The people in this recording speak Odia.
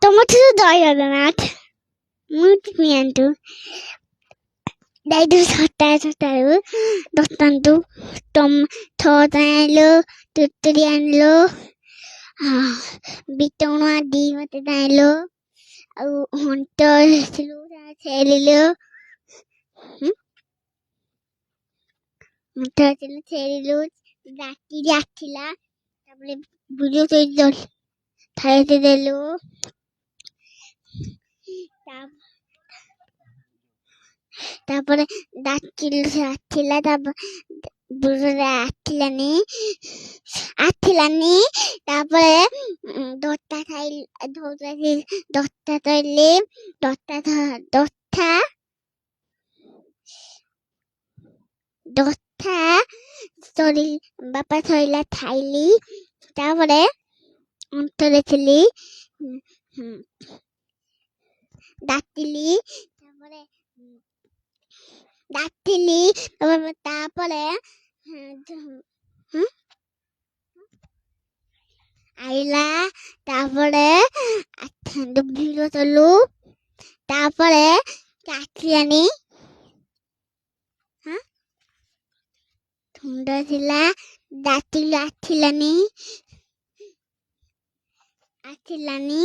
ତମଠୁ ଜୟ ଜଗନ୍ନାଥ। ମୁଁ ପିଆନ୍ତୁ ଯାଇଥିଲୁ ସକାଳୁ ସକାଳୁ ଦୋକାନରୁ, ଛଅଟା ଆଣିଲୁ, ତୁରତୁରି ଆଣିଲୁ, ବିଟ ଲୁଣ 2 ବସ୍ତା ଆଣିଲୁ, ଆଉ ହଣ୍ଟ ଆସିଲୁ, ଛେଳିଲୁ, ହଣ୍ଟ ଆସିଲୁ, ଛେଳିଲୁ। ରାତିରେ ଆସିଲା, ତାପରେ ବୁଲୁ ଖାଇତେ ଦେଲୁ। ତାପରେ ଡାକିଲୁ, ସେ ଆସିଲା। ତାପରେ ଆସିଲାନି, ଆସିଲାନି। ତାପରେ ଦଶଟା ଖାଇଲି, ଦଶଟା ଧରିଲି, ଦଶଟା ଦଶଟା ଦଶଟା ସରି, ବାପା ସରିଲା ଖାଇଲି। ତାପରେ ଅଣ୍ଟରେ ଥିଲି, ଡାକିଲି, ତାପରେ ଡାକିଲି, ତାପରେ ଆଇଲା। ତାପରେ ଭିଡ଼ ଚଲୁ, ତାପରେ ଆସିଲାନି। ହଁ, ଥଣ୍ଡା ଥିଲା, ଡାକିଲୁ, ଆସିଲାନି, ଆସିଲାନି।